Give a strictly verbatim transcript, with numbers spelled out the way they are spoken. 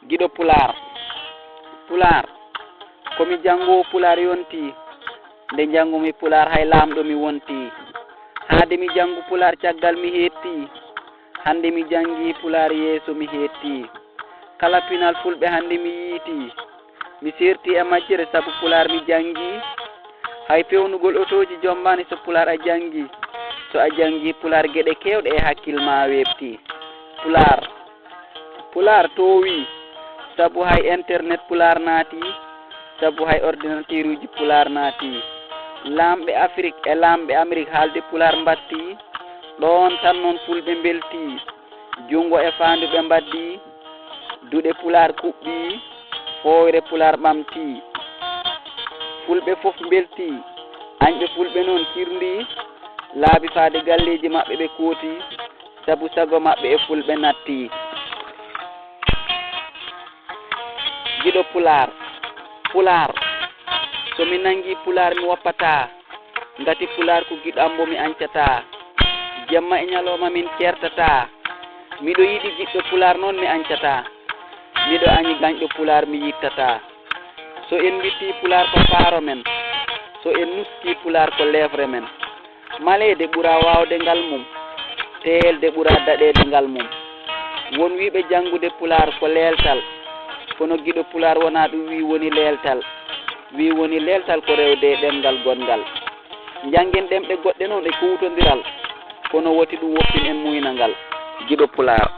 Giɗo Pulaar. Pulaar. Ko mi janngoowo Pulaar yontii. Nde njanngumi Pulaar hay laamɗo mi wontii. Haa de mi janngu Pulaar caggal mi heettii. Hannde mi janngii Pulaar yeeso mi heettii. Kala pinal Fulɓe hannde mi yiitii. Mi seertii e majjere sabu Pulaar mi janngii. Hay peewnugol otooji jommbaani so Pulaar a janngii. So a janngii Pulaar geɗe keewɗe e hakkil maa weeɓtii. Pulaar. Pulaar toowii, sabu hay internet Pulaar naatii, sabu hay ordinateeruuji Pulaar naatii. Laamɓe Afirik e laamɓe Amerik haalde Pulaar mbattii, ɗoon tan noon Fulɓe mbeltii. Junngo e faandu ɓe mbaddii, duɗe Pulaar kuɓɓii, fooyre Pulaar ɓamtii. Fulɓe fof mbeltii, añɓe Fulɓe noon kirndii, laabi faade galleeji maɓɓe ɓe kootii, sabu sago maɓɓe e Fulɓe nattii. Giɗo Pulaar. Pulaar. So mi nanngii Pulaar mi woppataa, ngati Pulaar ko giɗo am mbo mi añcataa. Jemma e ñalooma min ceertataa. Miɗo yiɗi giɗɗo Pulaar noon mi añcataa. Miɗo añi gañɗo Pulaar mi yittataa. So en mbittii Pulaar ko faaro men. So en nuskii Pulaar ko leefre men. Maleede ɓura waawde ngal mum, teelde ɓura daɗeede ngal mum. Won wiiɓe janngude Pulaar ko leeltal, kono giɗo Pulaar wonaa ɗum wii woni leeltal. Wii woni leeltal ko rewde e ɗemngal gonngal. Njanngen ɗemɗe goɗɗe noon e kuutondiral, kono woti ɗum woppin en muynangal. Giɗo Pulaar.